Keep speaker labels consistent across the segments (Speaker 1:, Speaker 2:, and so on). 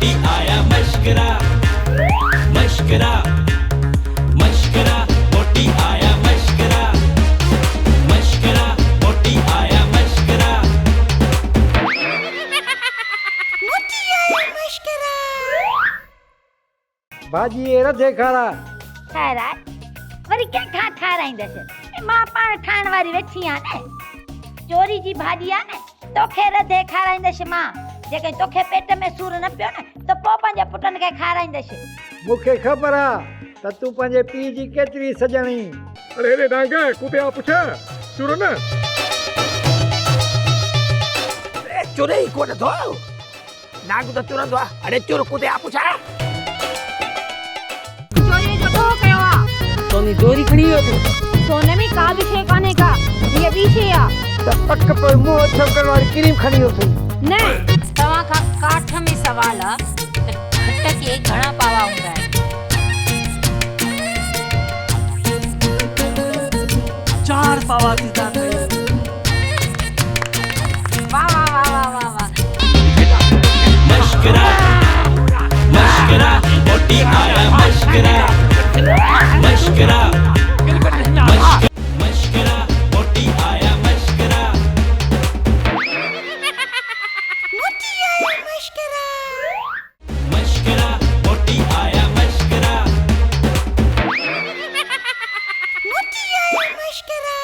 Speaker 1: موٽي آيا مشڪرا مشڪرا مشڪرا موٽي آيا مشڪرا مشڪرا موٽي آيا مشڪرا.
Speaker 2: موٽي آيا مشڪرا.
Speaker 3: ڀاڄي اي رڌي کاراء.
Speaker 2: ٺاهراء؟ وري ڪنهن کان ٺاهرائيندس؟ مان پاڻ ٺاهڻ واري ويٺي آهيان نه. چوري جي ڀاڄي آ نه، توکي رڌي کارائيندس مان. جيڪڏهن توکي پيٽ ۾ سور نه پيو نه ته پوء پنهنجي پٽن کي کارائيندس.
Speaker 3: مون کي خبر آ ته تون پنهنجي پيء جي ڪيتري سڄڻ آهين.
Speaker 4: اڙي هيڏي ڏانگ، ڪتي آ پڇ، چور نه.
Speaker 5: اڙي چوري ئي ڪونه ٿو. نانگ ته چرندو آ. اڙي چور ڪتي آ پڇ.
Speaker 6: چوريء جو ڏوهه ڪيو آ.
Speaker 7: سوني چوري کڻي ويو اٿئي.
Speaker 6: سون ۾ ڪا به شيء ڪانهي ڪا، هيء ٻي شيء آ.
Speaker 3: ته پڪ پوء منهن چمڪڻ واري ڪريم کڻي ويو اٿئي.
Speaker 6: نه. توهان کان ڪاٺ ۾ سوال آ ته کٽ کي گهڻا پاوا هوندا آهن؟
Speaker 7: چار پاوا ٿيندا اٿئي.
Speaker 6: واه واه واه واه واه واه.
Speaker 1: مشڪرا مشڪرا موٽي آيا مشڪرا مشڪرا مشڪرا موٽي آيا مشڪرا.
Speaker 2: موٽي آيا مشڪرا.
Speaker 1: مشڪرا موٽي آيا مشڪرا.
Speaker 2: موٽي آيا مشڪرا.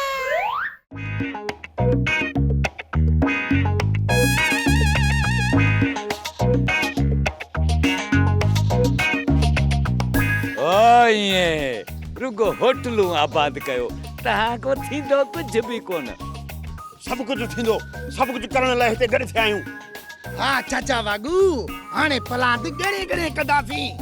Speaker 8: ائين رڳو هوٽلون آباد ڪيو تهان کان ٿيندو ڪجهه به ڪونه.
Speaker 9: سڀ ڪجهه ٿيندو، سڀ ڪجهه ڪرڻ لاء هتي گڏ ٿيا آهيون.
Speaker 10: ها چاچا واڳو، هاڻي پلاند ڳڻي ڳڻي ڪنداسين.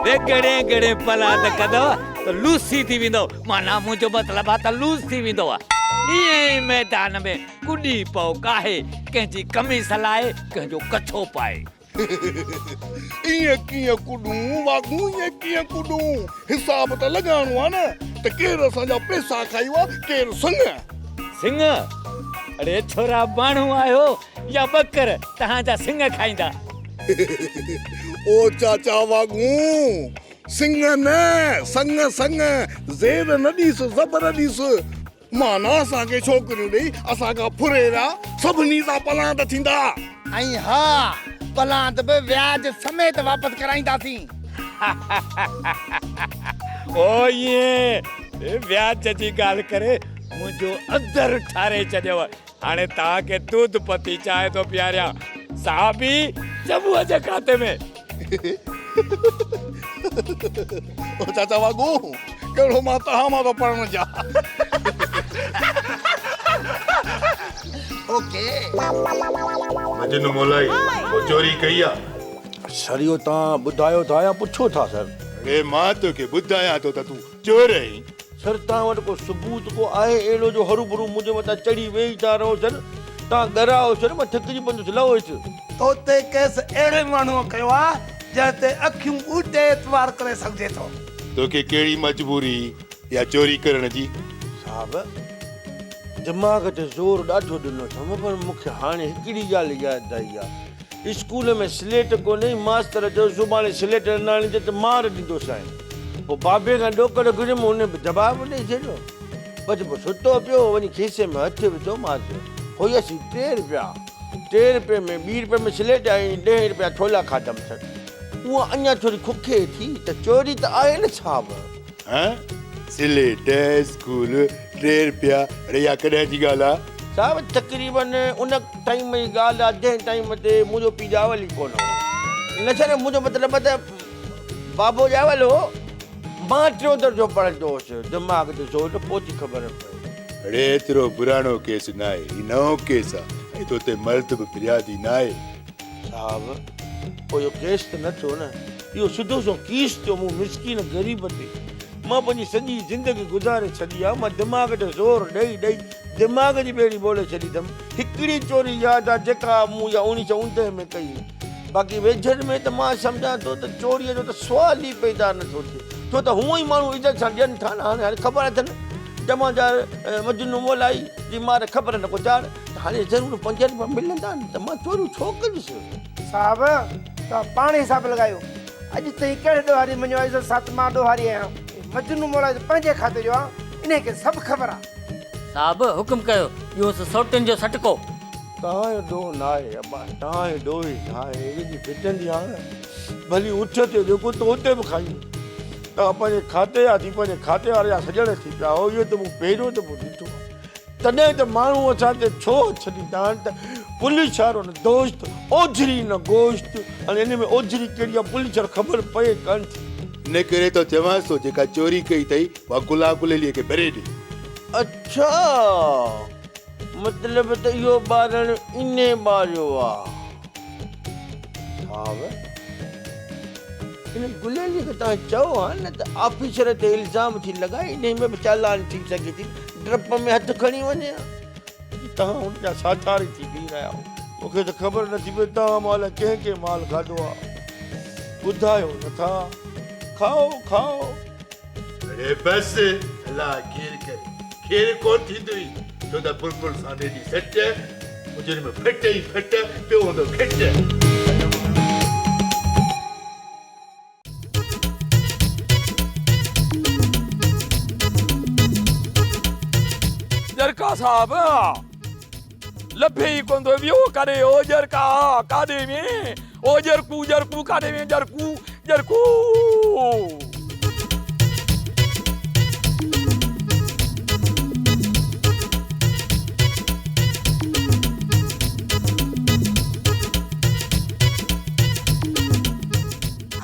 Speaker 8: وي ڳڻي ڳڻي پلاند ڪندؤ ته لوسي ٿي ويندؤ، معنيٰ منهنجو مطلب آ ته لوس ٿي ويندؤ. ائين ئي ميدان ۾ ڪڏي پئو ڪاهي، ڪنهن جي قميص لاهي، ڪنهن جو ڪڇو پائي.
Speaker 11: ائين ڪيئن ڪڏون واڳون ائين ڪيئن ڪڏون، حساب ته لڳائڻو آ نه ته ڪير اسان جا پئسا کائي ويو آ، ڪير سڱ.
Speaker 8: سڱ؟ اڙي ڇورا ماڻهو آهيو يا ٻڪر، تهان جا سڱ کائيندا.
Speaker 11: او چاچا واڳون، سڱ نه، سڱ سڱ، زير نه ڏيس زبر ڏيس. معنيٰ اسان کي ڇوڪريون ڏئي اسان کان ڦري ويا، سڀني سان پلاند ٿيندا.
Speaker 10: ۽ ها، پلاند به وياج سميت واپس ڪرائينداسين.
Speaker 8: او ائين وياج جي ڳالهه ڪري منهنجو اندر ٺاري ڇڏيو. هاڻي توهان کي دودھ پتي چانهه ٿو پياريان، سا به چمونء جي کاتي ۾.
Speaker 11: او چاچا واڳو، ڪهڙو مان توهان مان ٿو پڙهڻ جا.
Speaker 10: اوڪي.
Speaker 12: مجنون مولائي، تو چوري ڪئي آ؟
Speaker 9: سر اهو توهان ٻڌايو ٿا يا پڇو ٿا سر؟
Speaker 12: اڙي مان توکي ٻڌايان ٿو ته تون چور آهين.
Speaker 9: سر توهان وٽ ڪو ثبوت ڪو آهي اهڙو جو هروڀرو منهنجي مٿان چڙهي ويهي ٿا رهو سر؟ توهان ڳرا آهيو سر مان ٿڪجي پوندس لهو هيٺ.
Speaker 10: تو تي ڪيس اهڙي ماڻهوء ڪيو آ جنهن تي اکيون ٻوٽي اعتبار ڪري سگهجي ٿو.
Speaker 12: توکي ڪهڙي مجبوري اها چوري ڪرڻ جي؟
Speaker 9: صاحب دماغ تي زور ڏاڍو ڏنو اٿم پر مون کي هاڻي هڪڙي ڳالهه ياد آئي آ. اسڪول ۾ سليٽ ڪونهي، ماستر چيو سڀاڻي سليٽ نه آڻيندين ته مار ڏيندوسانء. پوء بابي کان ڏوڪڙ گهريم، هن به جواب ڏئي ڇڏيو. بس پوء ستو پيو هو، وڃي کيسي ۾ هٿ وڌومانس، هيس ٽي رپيا. ٽي رپئي ۾ ٻي رپئي ۾ سليٽ ۽ ڏهين رپيا ڇولا کاڌم سر. اها اڃا ٿوري ککي ٿي ته چوري ته آهي نه صاحب.
Speaker 12: هان؟ سليٽ، اسڪول، ٽي رپيا، اڙي اها ڪڏهن جي ڳالهه آ؟
Speaker 9: صاحب تقريبن ان ٽائيم جي ڳالهه آ جنهن ٽائيم تي منهنجو پيء ڄاول ئي ڪونه هو. نه سر منهنجو مطلب ته بابو ڄاول هو، مان ٽيون درجو پڙهندو هوس، دماغ تي زور نه پوء ٿي خبر پئي.
Speaker 12: اڙي ايترو پراڻو ڪيس ناهي، هي نئون ڪيس آ ۽ تو تي مرد به فريادي ناهي.
Speaker 9: صاحب پوء اهو ڪيس ته نه ٿيو نه، اهو سڌو سنئون ڪيس ٿيو مون مسڪين غريب تي. مان پنهنجي سڄي زندگي گذاري ڇڏي آ، مان دماغ تي زور ڏئي ڏئي دماغ جي ٻيڙي ٻوڙي ڇڏي اٿم. هڪڙي چوري ياد آ جيڪا مون اها اوڻيهه سؤ اڻٽيهه ۾ ڪئي هئي. باقي ويجهن ۾ ته مان سمجهان ٿو ته چوريء جو ته سوال ئي پيدا نه ٿو ٿئي. ڇو ته هونء ئي ماڻهو عزت سان ڏين ٿا نه. هاڻي هاڻي خبر اٿن جمعدار مجنون مولائي جي مار خبر نه ڪو چار ته هاڻي ضرور 5 رپيا ملندا نه ته مان چوريون ڇو ڪندس.
Speaker 10: صاحب!
Speaker 13: توهان پاڻ حساب لڳايو. اڄ تائين ڪهڙي ڏوهاري مڃيو آهي عزت سان ته مان ڏوهاري آهيان. مجنون مولائي ته پنهنجي کاتي جو آ، انهي کي سڀ خبر آ.
Speaker 7: صاحب حڪم ڪيو، ڏيونس سوٽن جو سٽڪو.
Speaker 9: توهان جو ڏوهه ناهي ابا، توهان جو ڏوهه ئي ناهي. هن جي ڦٽندي آ نه، ڀلي اٺ تي هجي ڪتو اتي به کائيندو. توهان پنهنجي کاتي جا ٿي پنهنجي کاتي واري جا سڄڻ ٿي پيا آهيو، اهو ته مون پهريون دفعو ڏٺو آ. تڏهن ته ماڻهو اسان تي ڇوهه ڇڏيندا آهن ته پوليس وارو نه دوست، اوجهري نه گوشت. هاڻي ان ۾ اوجهري ڪهڙي آهي، پوليس وارو خبر پئي ڪانه ٿي.
Speaker 12: ان ڪري ته چوانس ٿو جيڪا چوري ڪئي اٿئي اها گلا گليليء کي ڀري ڏي.
Speaker 9: اڇا! مطلب ته اهو ٻارڻ انهي ٻاريو آ. صاحب! ان گليلي کي توهان چئو ها نه ته آفيسر تي الزام ٿي لڳائي، انهي ۾ به چالان ٿي سگهي ٿي، ڊپ ۾ هٿ کڻي وڃي ها. توهان هن جا ساٿاري ٿي بيهي رهيا آهيو. مون کي ته خبر نٿي پئي توهان مان الائي ڪنهن ڪنهن مال کاڌو آ. ٻڌايو نٿا. کائو کائو.
Speaker 12: اڙي بس الله خير ڪري. خير ڪونه ٿيندوئي ڇو ته بلبل سان ڏيڍي سٽ، مجرم ڦٽ ئي ڦٽ، پيو هوندو کٽ.
Speaker 4: ڄرڪا صاحب لڀي ئي ڪونه ٿو ويو ڪاڏي او ڄرڪا ڪاڏي وين او ڄرڪو ڄرڪو ڪاڏي وين ڄرڪو ڄرڪو.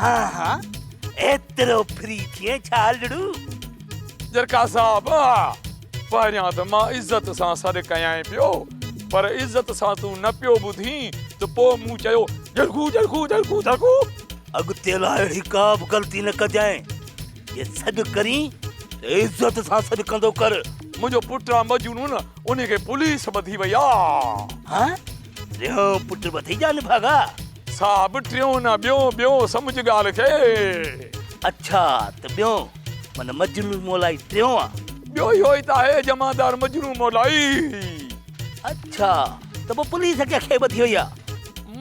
Speaker 10: ها ها ايترو فري ٿئين ڇا لڙو.
Speaker 4: جرڪا صاحب پهريان ته مان عزت سان سڏ ڪيائين پيو پر عزت سان تون نه پيو ٻڌين ته پوء مون چيو جرڪو جرڪو جرڪو جرڪو.
Speaker 10: اڳتي لاء اهڙي ڪا به غلطي نه ڪجانء. جي سڏ ڪرين ته عزت سان سڏ ڪندو ڪر.
Speaker 4: منهنجو پٽ آ مجنون انهي کي پوليس ٻڌي وئي آ.
Speaker 10: ها ٽيون پٽ به اٿئي جا نڀاڳا.
Speaker 4: صاحب ٽيون نه ٻيون ٻيون سمجهه ڳالهه کي.
Speaker 10: اڇا ته ٻيون معنيٰ مجنون مولائي ٽيون آ.
Speaker 4: ٻيو اهو ئي ته آهي جمعدار مجنون مولائي.
Speaker 10: اڇا ته پوء پوليس ڪنهن کي ٻڌي وئي آ؟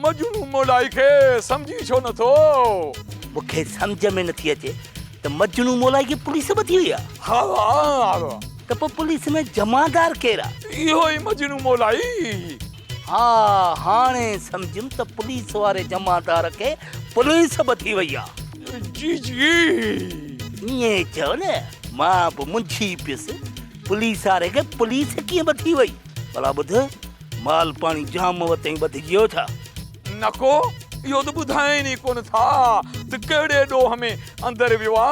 Speaker 4: مجنون مولائي کي سمجهين ڇو نه ٿو؟
Speaker 10: مون کي سمجهه ۾ نٿي اچي ته مجنون مولائي کي پوليس ٻڌي وئي آ؟
Speaker 4: ها ها.
Speaker 10: ته پوء پوليس ۾ جمعدار ڪير آ؟
Speaker 4: اهو ئي مجنون مولائي.
Speaker 10: ها هاڻي سمجهيم ته پوليس واري جمعدار کي پوليس ٻڌي وئي آ.
Speaker 4: جي جي.
Speaker 10: ائين چئو نه مان به منجهي پيس پوليس واري کي پوليس ڪيئن ٻڌي وئي؟ ڀلا ٻڌ مال پاڻي جام وتئين ٻڌجي ويو ڇا؟
Speaker 4: نڪو اهو ته ٻڌائين ئي ڪونه ٿا ته ڪهڙي ڏوهه ۾ اندر ويو آ.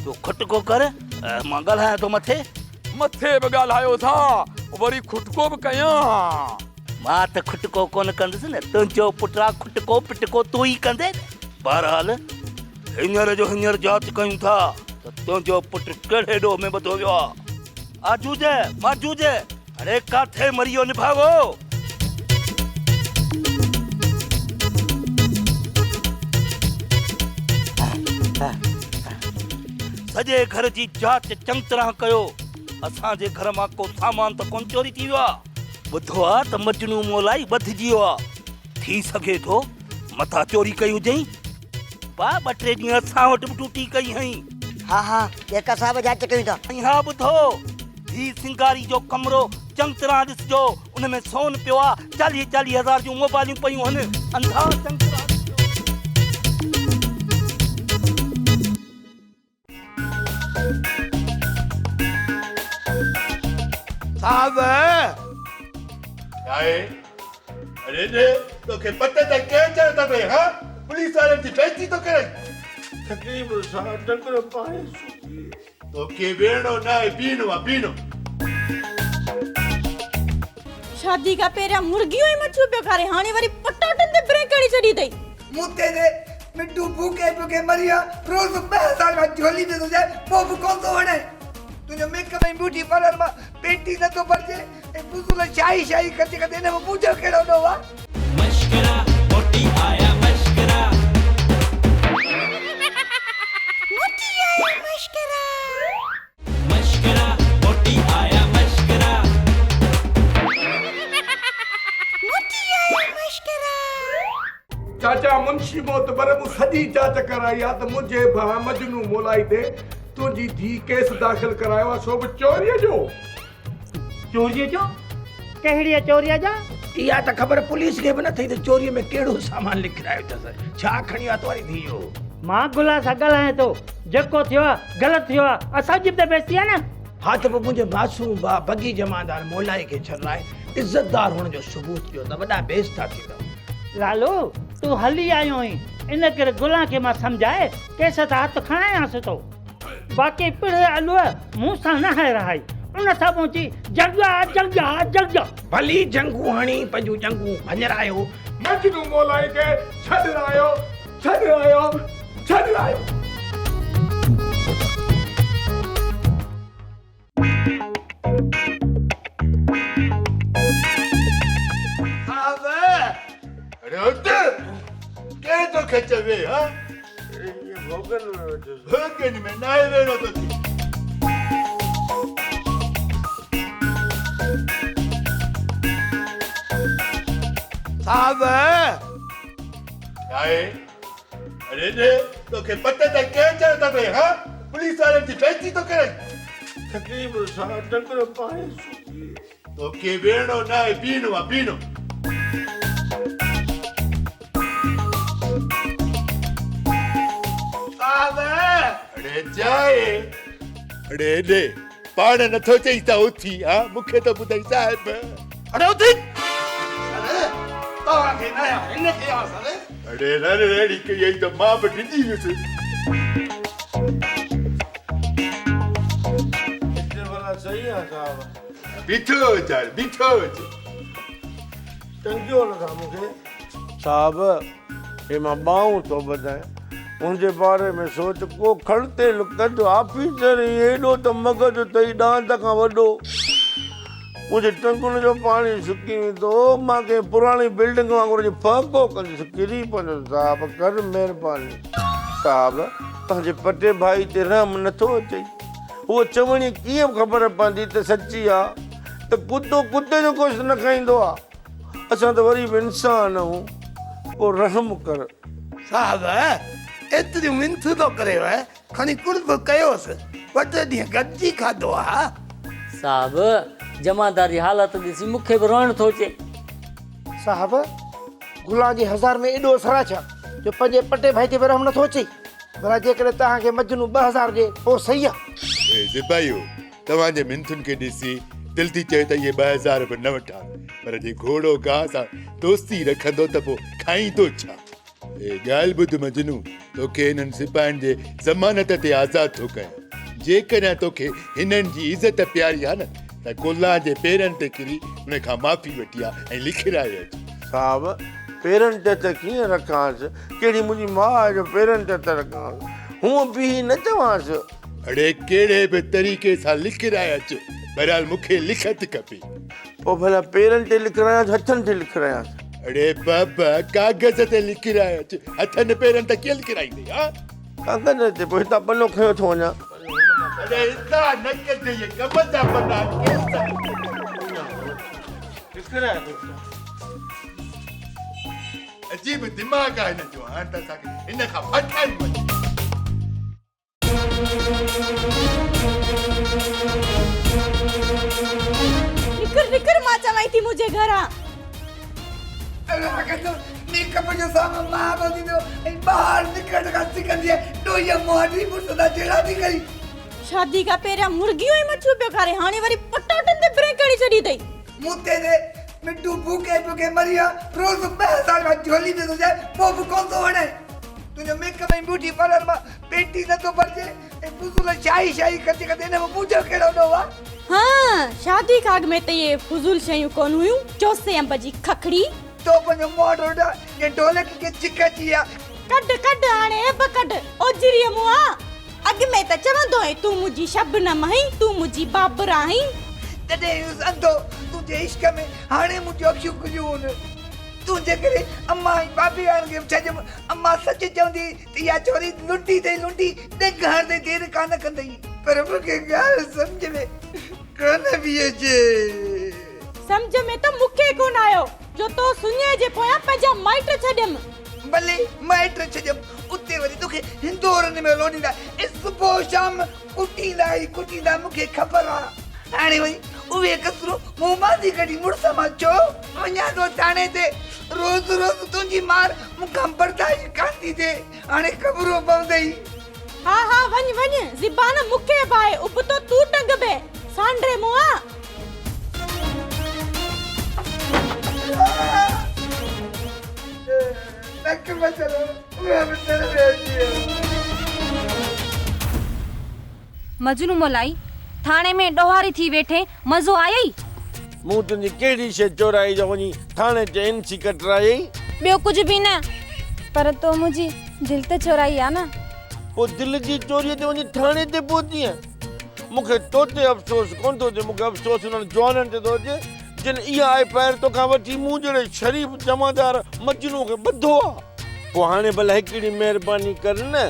Speaker 10: تون کٽڪو ڪر مان ڳالهايان ٿو مٿي.
Speaker 4: مٿي به ڳالهايو ٿا وري کٽڪو به ڪيان.
Speaker 10: مان ته کٽڪو ڪونه ڪندس نه تنهنجو پٽ آ کٽڪو پٽڪو تون ئي ڪندين. بهرحال هينئر جو هينئر جاچ ڪيون ٿا ته تنهنجو پٽ ڪهڙي ڏوهه ۾ ٻڌو ويو آ. آجوج ماجوج اڙي ڪاٿي مري ويو نڀاڳو. سڄي گهر جي جاچ چڱ طرح ڪيو. اسان جي گهر مان ڪو سامان ته ڪونه چوري ٿي ويو آ. ٻڌو آ ته مجنون مولائي ٻڌجي ويو آ. ٿي سگهي ٿو متان چوري ڪئي هجئين. با ٻه ٽي ڏينهن اسان وٽ به ڊيوٽي ڪئي هئين.
Speaker 14: ها ها جيڪا صاحب جاچ ڪيون ٿا.
Speaker 10: ۽ ها ٻڌو هي سينگاري جو ڪمرو چڱ طرح ڏسجو ان ۾ سون پيو آ چاليهه چاليهه هزار جون موبائليون پيون هن انڌا چڱ طرح ڏسجو.
Speaker 12: صاحب! ڇاهي؟ اڙي ڏي، توکي پتي تائين ڪنهن چيو ته ڀئي ها، پوليس وارن جي بيعزتي ٿو ڪرين.
Speaker 9: تڪليف سان ڊنگر پاڻي سوڪي.
Speaker 12: توکي ويهڻو ناهي، بيهڻو آ، بيهڻو.
Speaker 15: شادي کان پهريان مرغيون ۽ مڇيون پيو کاري، هاڻي وري پٽاٽن تي بريڪ هڻي ڇڏي اٿئي.
Speaker 13: مون تي جي مٽو بوڪي بوڪي مري ويا روز 2000 رپيا جهولي ۾ ٿو جائي پوء به ڪونه ٿو وڻي تنهنجو ميڪ اپ ۽ بيوٽي پارلر مان پيٽ ئي نٿو ڀرجي ۽ فضول شاهي شاهي خرچ ڪندي ان ۾ منهنجو ڪهڙو ڏوهه آ.
Speaker 1: مشڪرا موٽي آيا مشڪرا.
Speaker 2: موٽي آيا مشڪرا.
Speaker 1: مشڪرا موٽي آيا مشڪرا.
Speaker 2: موٽي آيا مشڪرا.
Speaker 16: چاچا منشي معتبر مون سڄي جاچ ڪرائي آ ته منهنجي ڀاء مجنون مولائي تي تنهنجي ڌيء ڪيس داخل ڪرايو آ سو به چوريء جو.
Speaker 17: چوريء جو؟ ڪهڙيء چوريء جا؟
Speaker 5: اها ته خبر پوليس کي به نه اٿئي ته چوريء ۾ ڪهڙو سامان لکرايو اٿس. ڇا کڻي ويو آ تواري ڌيء جو؟
Speaker 17: مان گلان سان ڳالهايان ٿو. جيڪو ٿيو آ غلط ٿيو آ. اسان جي به ته بيعزتي آ نه.
Speaker 5: ها ته پوء منهنجي معصوم ڀاء بگي جمعدار مولائي کي ڇڏرائي عزتدار هئڻ جو ثبوت ڏيو ته وڏا بيعزتا ٿيندؤ.
Speaker 17: لالو، تون هلي آيو آهين، ان ڪري گلان کي مان سمجهائي ڪيس تان هٿ کڻايانس ٿو. باقي پڙهه الوء مون سان ناهي رهائي، ان سان پهچي جنگا جنگا جنگا.
Speaker 5: ڀلي جنگون هڻي پنهنجون ڄنگهون ڀڃرايو.
Speaker 16: مجنون مولائي کي ڇڏرايو، ڇڏرايو، ڇڏرايو.
Speaker 12: صاحب! اڙي اٿ! ڪير توکي چوي ها؟ ڀوڳن ۾ ويٺس. ڀوڳن ۾ ناهي ويهڻو توکي.
Speaker 5: صاحب!
Speaker 12: ڇا آهي؟ اڙي ڏي توکي پٽ تي ڪنهن چيو ته ويهه ها؟ پوليس وارن جي بيعزتي ٿو ڪرين.
Speaker 9: تڪليف سان ٽنگر پاڻي سڪي.
Speaker 12: توکي ويهڻو ناهي بيهڻو آ بيهڻو.
Speaker 5: صاحب!
Speaker 12: اڙي جاء اڙي ڏي پاڻ نٿو چئي ته اٿي ها مون کي ٿو ٻڌائي صاحب.
Speaker 5: اڙي اٿي سر توهان کي نه هن کي آ سر.
Speaker 12: اڙي رڙ اهڙي ڪئي آئي ته مان به ڊڄي ويس.
Speaker 9: هتي ڀلا صحيح آ صاحب.
Speaker 12: بيٺو هج هاڻي بيٺو هج.
Speaker 9: ٽنگيو نه ٿا مون کي. صاحب هي مان ٻانهون ٿو ٻڌايان. منهنجي باري ۾ سوچ ڪو کڙتيل ڪڍ آفيسر هي ايڏو ته مغز اٿئي ڏاند کان وڏو. منهنجي ٽنگن جو پاڻي سڪي ويندو مان ڪنهن پراڻي بلڊنگ وانگر وڃي ڦهڪو ڪندس ڪري پوندس صاحب ڪر مهرباني. صاحب پنهنجي پٽي ڀائي تي رحم نٿو اچئي. هوء چوڻي ڪيئن خبر پوندي ته سچي آ ته ڪتو ڪتي جو گوشت نه کائيندو آ. اسان ته وري به انسان آهيون ڪو رحم ڪر.
Speaker 13: صاحب ايتريون منٿون ٿو ڪريو کڻي قرب ڪيوس ٻه ٽي ڏينهن گڏجي کاڌو آ.
Speaker 7: صاحب جمعدار جي حالت ڏسي مون کي به روئڻ ٿو اچي.
Speaker 18: صاحب گلان جي هزار ۾ ايڏو اثر آ ڇا جو پنهنجي پٽي ڀائي تي به رحم نٿو اچي. ڀلا جيڪڏهن توهان کي مجنون 2000 ڏي پوء صحيح آ.
Speaker 12: اي سپاهيو توهان جي منٿن کي ڏسي دل ٿي چئي ته اهي 2000 به نه وٺان پر جي گهوڙو گاهه سان دوستي رکندو ته پوء کائيندو ڇا؟ اي ڳالهه ٻڌ مجنون، توکي هنن سپاهين جي ضمانت تي آزاد ٿو ڪيان. جيڪڏهن توکي هنن جي عزت پياري آ نه ته گلان جي پيرن تي ڪري ان کان معافي وٺي آ ۽ لکرائي اچ.
Speaker 9: صاحب، پيرن تي ته ڪيئن رکانس؟ ڪهڙي منهنجي ماء آهي جو پيرن تي ته رکانس. هونء بيهي نه چوانس.
Speaker 12: اڙي ڪهڙي به طريقي سان لکرائي اچ، بهرحال مون کي لکت کپي.
Speaker 9: پوء ڀلا پيرن تي لکرايانس هٿن تي لکرايانس؟
Speaker 12: اڙي بابا ڪاغذ تي لکرائي اچ، هٿن پيرن تي ڪيئن لکرائيندين ها؟
Speaker 9: ڪاغذ تي پوء هتان پنو کنيو ٿو وڃان.
Speaker 12: اڙي هتان نه ڪڍ اهي ڪم جا پنا ڪيس.
Speaker 9: لکرائي ٿو اچان.
Speaker 12: عجيب دماغ آهي هن جو، هاڻ ته اسان کي هن کان ڦٽائي وڃي.
Speaker 15: نڪر نڪر مان چوانء ٿي منهنجي گهران.
Speaker 13: الله ڪندو ميڪ اپ جو سامان مهانگو ٿيندو ۽ ٻاهر نڪرڻ کان سڪندي ڏوهيء مهاڏي مڙس سان جهيڙا ٿي ڪئي.
Speaker 15: شادي کان پهريان مرغيون ۽ مڇيون پيو کاري هاڻي وري پٽاٽن تي بريڪ هڻي ڇڏي اٿئي.
Speaker 13: مون تي تي مٽو بکي بکي مري ويا روز 2000 رپيا جهولي ۾ ٿو جائي پوء به ڪونه ٿو وڻي. تنهنجو ميڪ اپ ۽ بيوٽي پارلر مان پيٽ ئي نٿو ڀرجي ۽ فضول شاهي شاهي خرچ ڪندي ان ۾ منهنجو ڪهڙو ڏوهه آ؟
Speaker 15: ها شادي کان اڳ ۾ ته اهي فضول شيون ڪونه هيون، چوسي انب جي ککڙي.
Speaker 13: تو پنهنجو منهن ڊوڙ جيئن ڍولڪ کي ڇڪ اچي ويا.
Speaker 15: ڪڍ ڪڍ هاڻي عيب ڪڍ اوجهريء منهان. اڳ ۾ ته چوندو هئين تون منهنجي شبنم آهين، تون منهنجي بابر آهين.
Speaker 13: تڏهن هيس انڌو تنهنجي عشق ۾، هاڻي منهنجون اکيون کليون هن. تنهنجي ڪري امان ۽ بابي وارن کي به ڇڏيم. امان سچ چوندي هئي ته اها ڇوري لنڊي اٿئي لنڊي، ڏنگ هڻندي دير ڪانه ڪندئي. پر مون کي ڳالهه سمجهه ۾ ڪانه پئي اچي.
Speaker 15: سمجهه ۾ ته مون کي ڪونه آيو جو تو سڃي جي پويان پنهنجا مائٽ ڇڏيم.
Speaker 13: ڀلي مائٽ ڇڏيم، اتي وري توکي هندورن ۾ لوڏيندا ۽ صبح شام ڪٽيندا ئي ڪٽيندا، مون کي خبر آ. هاڻي وڃي اهي ڪسرون مون مان ٿي ڪڍي مڙس مان ڇو؟ وڃان ٿو ٿاڻي تي، روز روز تنهنجي مار مون کان برداشت ڪانه ٿي ٿئي، هاڻي خبرون پوندئي.
Speaker 15: ها ها وڃ وڃ، زبان مون کي به آهي، ابتو تون ٽنگبين، سانڍي مئا.
Speaker 13: نڪ بچل اها به تر ۾ اچي ويو.
Speaker 6: مجنو مولائي، ٿاڻي ۾ ڏوهاري ٿي ويٺين، مزو آيئي؟
Speaker 9: مون تنهنجي ڪهڙي شيء چورائي جو وڃي ٿاڻي تي اين سي ڪٽرايئي؟
Speaker 6: ٻيو ڪجهه به نه، پر تو منهنجي دل ته چورائي آ نه.
Speaker 9: پوء دل جي چوريء تي وڃي ٿاڻي تي پهتينء؟ مون کي تو تي افسوس ڪونه ٿو ٿئي، مون کي افسوس انهن جوانن تي ٿو اچي، جن اها ايف I R توکان وٺي مون جهڙي شريف جمعدار مجنون کي ٻڌو آ. پوء هاڻي ڀلا هڪڙي مهرباني ڪر نه.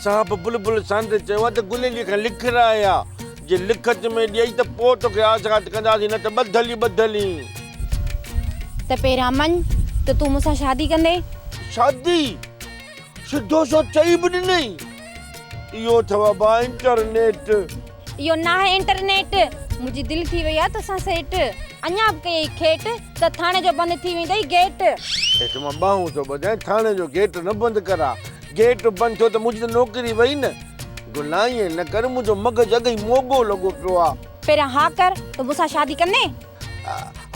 Speaker 9: صاحب بلبل ساندي چيو آ ته گليليء کان لکرائي آ، جي لکت ۾ ڏيئي ته پوء توکي آزاد ڪنداسين نه ته ٻڌل ئي ٻڌل ئي.
Speaker 6: ته پهريان مڃ ته تون مون سان شادي ڪندين.
Speaker 9: شادي! سڌو سو چئي به ڏنئي. اهو اٿو ابا انٽرنيٽ.
Speaker 6: اهو ناهي انٽرنيٽ. منهنجي دل ٿي وئي آ توسان سيٽ. اڃا به ڪيئي کيٽ ته ٿاڻي جو بند ٿي ويندئي گيٽ.
Speaker 9: هيٺ مان ٻانهون ٿو ٻڌائين ٿاڻي جو گيٽ نه بند ڪراء. گيٽ بند ٿيو ته منهنجي ته نوڪري وئي نه. گلا ائين نه ڪر منهنجو مغز اڳ ئي موڳو لڳو پيو آ.
Speaker 6: پهريان ها ڪر ته مون سان شادي ڪندين؟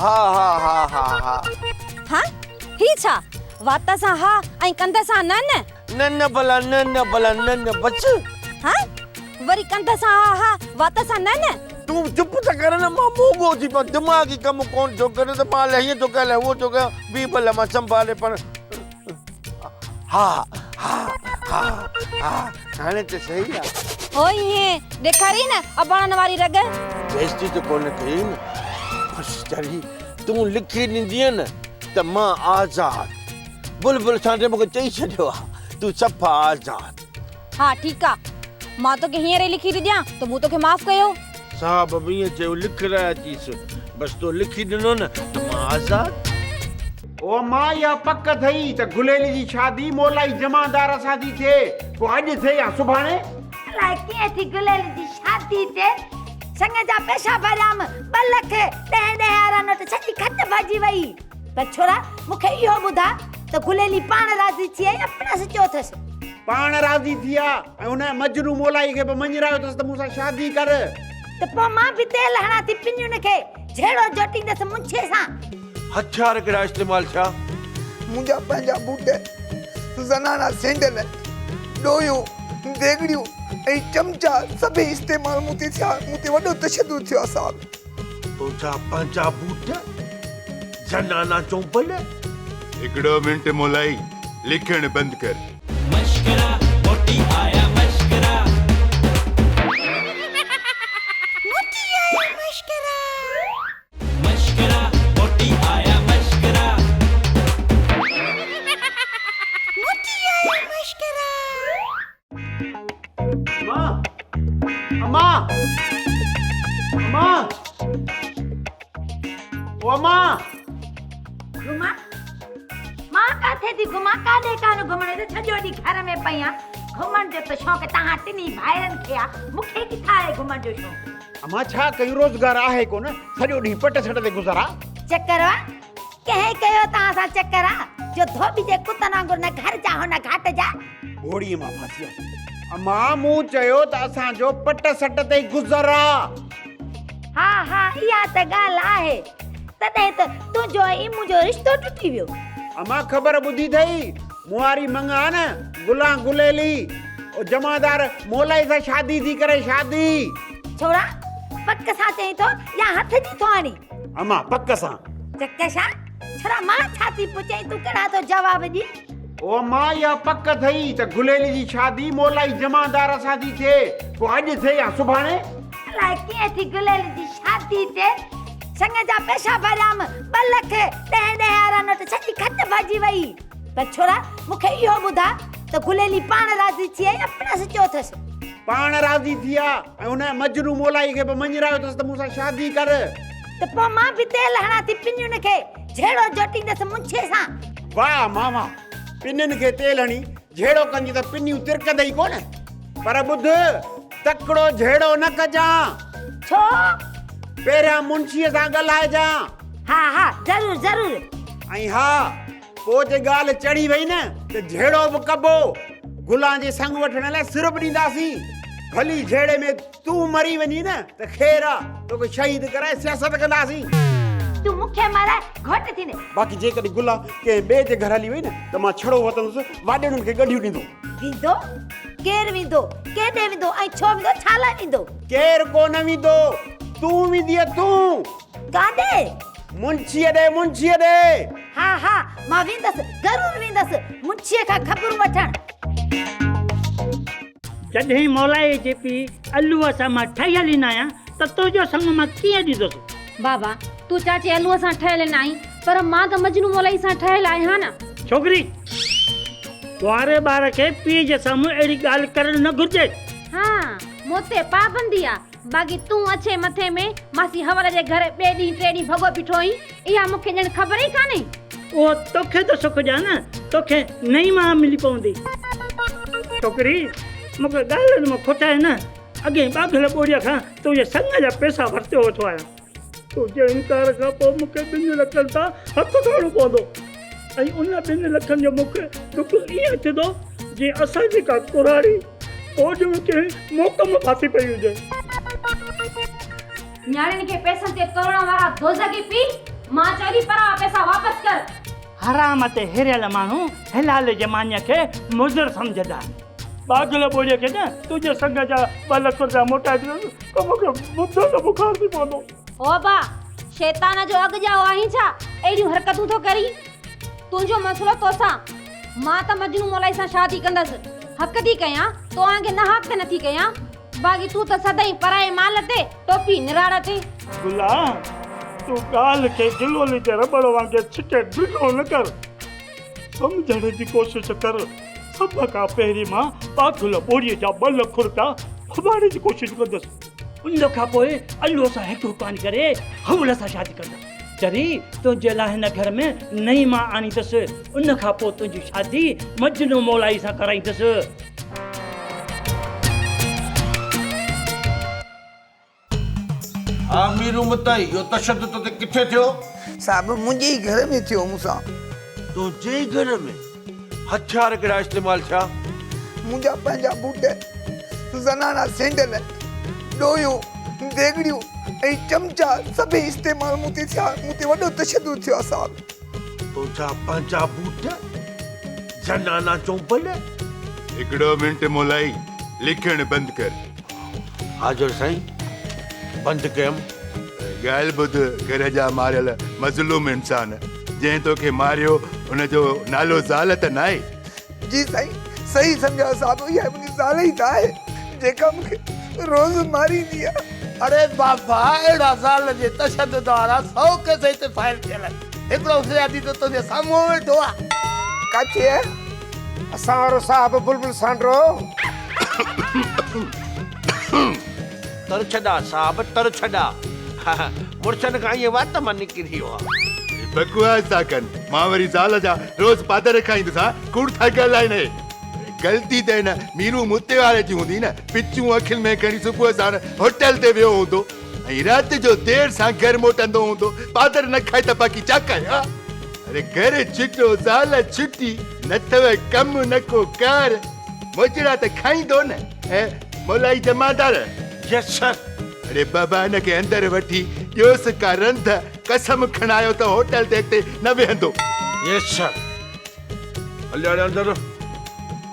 Speaker 9: ها ها ها ها ها.
Speaker 6: ها؟ هي ڇا؟ وات سان ها ۽ ڪنڌ سان نه نه؟
Speaker 9: نه نه ڀلا نه نه ڀلا نه نه بس.
Speaker 6: ها؟ وري ڪنڌ سان ها ها وات سان نه نه؟
Speaker 9: تون چپ ته ڪر نه مان موڳو ٿي پيان دماغ ئي ڪم ڪونه ٿو ڪري ته مان الائي هيئن ٿو ڪيان الائي هونئن ٿو ڪيان بيهه ڀلا مان سنڀالي پاڻ ها ها ها ها هاڻي ته صحيح آ.
Speaker 6: هو ائين ڏيکاري نه اباڻن واري رڳ.
Speaker 9: بيعزتي ته ڪونه ڪئي نه. بس چري تون لکي ڏيندينء نه ته مان آزاد. بلبل سانڍي مونکي چئي ڇڏيو آ تون صفا آزاد.
Speaker 6: ها ٺيڪ آ مان توکي هينئر ئي لکي ٿي ڏيان ته مون توکي معاف ڪيو.
Speaker 9: صاحب به ائين چيو لکرائي اچيس. بس تو لکي ڏنو نه ته مان آزاد.
Speaker 19: او امان اها پڪ اٿئي ته گليلي جي شادي مولائي جمعدار سان ٿي ٿئي، پوء اڄ ٿئي يا سڀاڻي؟
Speaker 2: الائي ڪيئن ٿي گليلي جي شادي ٿئي. سڱ جا پئسا ڀريام ٻه لک ڏهه ڏهه وارا نوٽ سڄي کٽ ڀرجي وئي. پر ڇورا مون کي اهو ٻڌاء ته گليلي پاڻ راضي ٿي آ يا پڻس چيو اٿس؟
Speaker 19: پاڻ راضي ٿي آ ۽ ان مجنون مولائي کي به مڃرايو اٿس ته مون سان شادي ڪر.
Speaker 2: ته پوء مان به تيل هڻان ٿي پنين کي، جهيڙو جوٽيندس منڇي سان.
Speaker 9: هٿيار ڪهڙا استعمال ٿيا؟
Speaker 13: منهنجا پنهنجا بوٽ، زنانا سينڊل، ڏويون، ديڳڙيون ۽ چمچا سڀئي استعمال مون تي ٿيا. مون تي وڏو تشدد ٿيو آهي صاحب.
Speaker 9: تنهنجا پنهنجا بوٽ، زنانا چونپل.
Speaker 12: هڪڙو منٽ مولائي، لکڻ بند ڪر.
Speaker 1: مشڪرا موٽي آيا مشڪرا.
Speaker 15: موٽي آيا مشڪرا.
Speaker 1: مشڪرا موٽي آيا مشڪرا.
Speaker 15: موٽي آيا مشڪرا.
Speaker 19: امان امان امان او امان.
Speaker 2: گهمان مان ڪاٿي ٿي گهمان ڪاڏي ڪانه گهمڻ ويس سڄو ڏينهن گهر ۾ پئي آن گهمڻ جو ته شوق توهان ٽنهي ڀائرن کي آ مون کي ڪٿان آهي گهمڻ جو شوق.
Speaker 19: امان ڇا ڪيون روزگار آهي ڪونه سڄو ڏينهن پٽ سٽ تي گذر آ.
Speaker 2: چڪر آ ڪنهن ڪيو توهان سان چڪر آ جو ڌوٻي جي ڪتن وانگر نه گهر جا هو نه گهاٽ جا.
Speaker 19: گهوڙيء مان ڦاسي آ. امان مون چيو ته اسان جو پٽ سٽ تي گذر آ.
Speaker 2: ها ها اها ته ڳالهه آهي تڏهن ته تنهنجو ۽ منهنجو رشتو ٽٽي ويو.
Speaker 19: امان خبر ٻڌي اٿئي مون واري مڱ آ نه گلان گليلي او جمعدار مولائي سان شادي ٿي ڪري شادي.
Speaker 2: ڇورا پڪ سان چئين ٿو يا هٿ جي ٿو هڻين؟
Speaker 19: امان پڪ سان.
Speaker 2: چڪشا ڇورا مان ڇا ٿي پڇين تون ڪهڙا ٿو جواب ڏين؟
Speaker 19: او امان اها پڪ اٿئي ته گليلي جي شادي مولائي جمعدار سان ٿي ٿئي پوء اڄ ٿئي يا سڀاڻي؟
Speaker 2: الائي ڪيئن ٿي گليلي جي شادي ٿئي. سڱ جا پئسا ڀريام ٻه لک ڏهه ڏهه وارا نوٽ سڄي کٽ ڀرجي وئي. پر ڇورا مون کي اهو ٻڌاء ته گليلي پاڻ راضي ٿي آ يا پڻس چيو اٿس؟
Speaker 19: پاڻ راضي ٿي آ ۽ ان مجنون مولائي کي به مڃرايو اٿس ته مون سان شادي ڪر.
Speaker 2: ته پوء مان به تيل هڻان ٿي پنين کي، جهيڙو جوٽيندس منڇي سان.
Speaker 19: واهه امان واهه. پنين کي تيل هڻي جهيڙو ڪندين ته پنيون ترڪندئي ئي ڪونه. پر ٻڌ، تڪڙو جهيڙو نه ڪجان.
Speaker 2: ڇو؟
Speaker 19: پهريان منشيء سان ڳالهائجان.
Speaker 2: ها ها، ضرور ضرور.
Speaker 19: ۽ ها، پوء جي ڳالهه چڙهي وئي نه ته جهيڙو به ڪبو. گلان جي سڱ وٺڻ لاء سر به ڏينداسين. ڀلي جهيڙي ۾ تون مري وڃين نه ته خير آ، توکي شهيد ڪرائي سياست ڪنداسين.
Speaker 2: تون مون کي مارائي گهوٽ ٿيندين.
Speaker 19: باقي جيڪڏهن گلان ڪنهن ٻئي جي گهر هلي وئي نه ته مان ڇڙو وتندس، واڏيڻن کي ڳنڍيون ڏيندو.
Speaker 2: ويندو؟ ڪير ويندو؟ ڪيڏي ويندو ۽ ڇو ويندو؟ ڇا لاء ويندو؟
Speaker 19: ڪير ڪو نه ويندو، تون ويندينء تون.
Speaker 2: ڪاڏي؟
Speaker 19: منشيء ڏي، منشيء ڏي.
Speaker 2: ها ها، مان ويندس، ضرور ويندس، منشيء کان خبرون وٺڻ.
Speaker 17: جڏهن مولائي جي پيء الوء سان مان ٺهيل ئي ناهيان ته تنهنجو سڱ مان ڪيئن ڏيندس؟
Speaker 6: بابا، تون چاچي الوء سان ٺهيل ناهين، پر مان ته مجنو مولائي سان ٺهيل آهيان نه.
Speaker 17: ڇوڪري، ڪنواري ٻار کي پيء جي سامهون اهڙي ڳالهه ڪرڻ نه گهرجي.
Speaker 6: ها، مون تي پابندي آ، باقي تون اڇي مٿي ۾ ماسي حول جي گهر ٻئي ڏينهن ٽئين ڏينهن ڀڳو بيٺو آهين، اها مون کي ڄڻ خبر ئي ڪانهي.
Speaker 17: اهو توکي ٿو سک ڏيان نه، توکي نئين ماء ملي پوندي. ڇوڪري، مون کي ڳالهين مان کوٽائي نه، اڳئين ٻاگهل ٻوڙيء کان تنهنجي سڱ جا پئسا ورتيو ويٺو آهيان. تنهنجي انڪار کان پوء مون کي ٻن لکن تان هٿ کڻڻو پوندو ۽ ان ٻن لکن جو مون کي ڏک ائين ٿيندو، جيئن اسان جي ڪا ڪراڙي پوء ڄڻ ڪنهن موڪ ۾ ڦاسي پئي هجي.
Speaker 6: نياڻين کي پئسن تي تورڻ وارا دوزخي پيء، مان چئي ٿي پراوا پئسا واپس ڪر.
Speaker 17: حرام تي هريل ماڻهو حلال جي مانيء کي مضر سمجهندا آهن. ٻاگهل ٻوڙيء کي نه تنهنجي سڱ جا ٻه لک رپيا موٽائي ڏيندس ته مون کي ٻڌو ته بخار ٿي پوندو.
Speaker 6: او ابا، شيطان جو اڳ ڄائو آهين ڇا؟ اهڙيون حرڪتون ٿو ڪرين؟ تنهنجو مسئلو توسان، مان ته مجنون مولائي سان شادي ڪندس. حق ٿي ڪيان، تو آنگي ناحق ته نٿي ڪيان. باقي تون ته سدائين پرائي مال تي، ٽوپي نراڙ تي.
Speaker 17: گلا، تون ڳالهه کي گلولي جي رٻڙ وانگي ڇڪي ڊگهو نه ڪر. سمجهڻ جي ڪوشش ڪر. سڀ کان پهرين مان ٻاگهل ٻوڙيء جا ٻه لک رپيا ڦٻائڻ جي ڪوشش ڪندس. ان کان پوء الوء سان هڪ هڪان ڪري حول سان شادي ڪندس. چري، تنهنجي لاء هن گهر ۾ نئين مان آڻيندس. ان کان پوء تنهنجي شادي مجنون مولائي سان ڪرائيندس.
Speaker 9: ها ميرو متائي، اهو تشدد تو تي ڪٿي ٿيو؟
Speaker 13: صاحب، منهنجي ئي گهر ۾ ٿيو مون سان.
Speaker 9: تنهنجي ئي گهر ۾؟ هٿيار ڪهڙا استعمال ٿيا؟
Speaker 13: منهنجا پنهنجا بوٽ، زنانا سينڊل، ڏويون، ديڳڙيون ۽ چمچا سڀئي استعمال مون تي ٿيا. مون تي وڏو تشدد ٿيو آهي صاحب.
Speaker 9: تنهنجا پنهنجا بوٽ، زنانا چونپل؟
Speaker 12: هڪڙو منٽ مولائي، لکڻ بند ڪر.
Speaker 9: حاضر سائين، بند ڪيم.
Speaker 12: ڳالهه ٻڌ گهر جا ماريل مظلوم انسان، جنهن توکي ماريو ان جو نالو زال ته ناهي؟
Speaker 13: جي سائين، صحيح سمجهيو صاحب، اها منهنجي زال ئي ته آهي جيڪا مون کي روز ماريندي آهي.
Speaker 5: اڙي بابا اهڙا زال جي تشدد وارا سئو ڪيس هتي فائل ٿيل آهن، هڪڙو فريادي ته تنهنجي سامهون ويٺو آهي.
Speaker 13: ڪاٿي آهي؟
Speaker 18: اسان وارو صاحب بلبل سانڊرو.
Speaker 9: تر ڇڏا صاحب تر ڇڏا. مڙسن کان ائين وات مان نڪري ويو آ.
Speaker 12: بڪواس ٿا ڪن. مان وري زال جا روز پادر کائيندس ها. ڪوڙ ٿا ڳالهائين اهي. غلطي ته هن ميرو متي واري جي هوندي نه. پچون اکين ۾ کڻي صبح ساڻ هوٽل تي ويو هوندو ۽ رات جو دير سان گهر موٽندو هوندو. پادر نه کائي ته باقي ڇا کائي ها. اڙي گهر ڇٽو زال ڇٽي، نه اٿو ڪم نه ڪو ڪار، موچڙا ته کائيندو نه. اي مولائي جمعدار.
Speaker 9: Yes sir.
Speaker 12: اڙي بابا هن کي اندر وٺي ڏيوس ڪا رنڌ، قسم کڻايو ته هوٽل تي اڳتي نه ويهندو.
Speaker 9: Yes sir. هلي هاڻي اندر.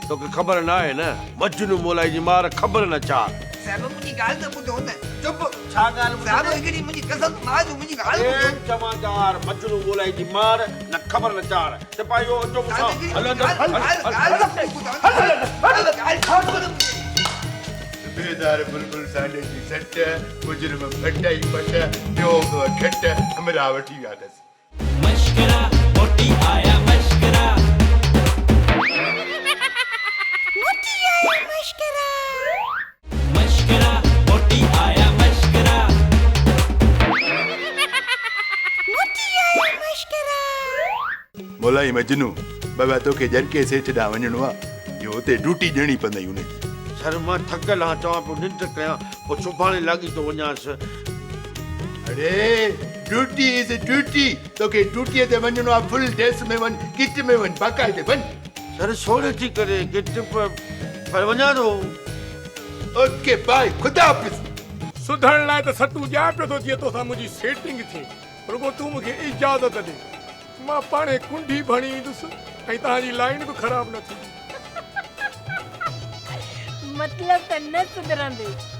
Speaker 9: توکي خبر ناهي نه، مجنون مولائي جي مار خبر نه چار.
Speaker 13: صاحب منهنجي ڳالهه ته ٻڌو نه.
Speaker 9: چپ! ڇا ڳالهه ٻڌان؟
Speaker 13: صاحب هڪڙي منهنجي قسم ماء جو منهنجي ڳالهه ٻڌو.
Speaker 9: اي جمعدار مجنون مولائي جي مار نه خبر نه چار. سپاهيو اچو مون سان هل اندر هل هل
Speaker 13: هل.
Speaker 12: صوبيدار بلبل سانڊي جي سٽ، مجرم ڦٽ ئي پٽ، ٽيون هوندو کٽ، همراهه وٺي ويا اٿس.
Speaker 1: مشڪرا موٽي آيا مشڪرا.
Speaker 15: موٽي آيا مشڪرا.
Speaker 1: مشڪرا موٽي آيا مشڪرا.
Speaker 15: موٽي آيا مشڪرا.
Speaker 12: مولائي مجنون، بابا توکي ڄرڪي سيٺ ڏانهن وڃڻو آ، جو اتي ڊيوٽي ڏيڻي پوندئي ان کي.
Speaker 9: سر مان ٿڪل آهيان، چوان پيو ننڊ ڪيان، پوء سڀاڻي لاڳيتو وڃانس.
Speaker 12: اڙي ڊيوٽي is duty, توکي ڊيوٽيء تي وڃڻو آ، فل ڊريس ۾ وڃ، ڪٽ ۾ وڃ، باقاعدي وڃ.
Speaker 9: سر سوڙهي ٿي ڪري ڪٽ پر وڃان ٿو.
Speaker 12: اوڪي باء، خدا حافظ.
Speaker 16: سڌرڻ لاء ته سٽون ڏيان پيو ٿو جيئن توسان منهنجي سيٽنگ ٿئي. رڳو تون مون کي اجازت ڏي. مان پاڻهي ڪنڍي به هڻي ايندس ۽ توهان جي لائين به خراب نه ٿيندي.
Speaker 20: مطلب ته نه سڌرندين.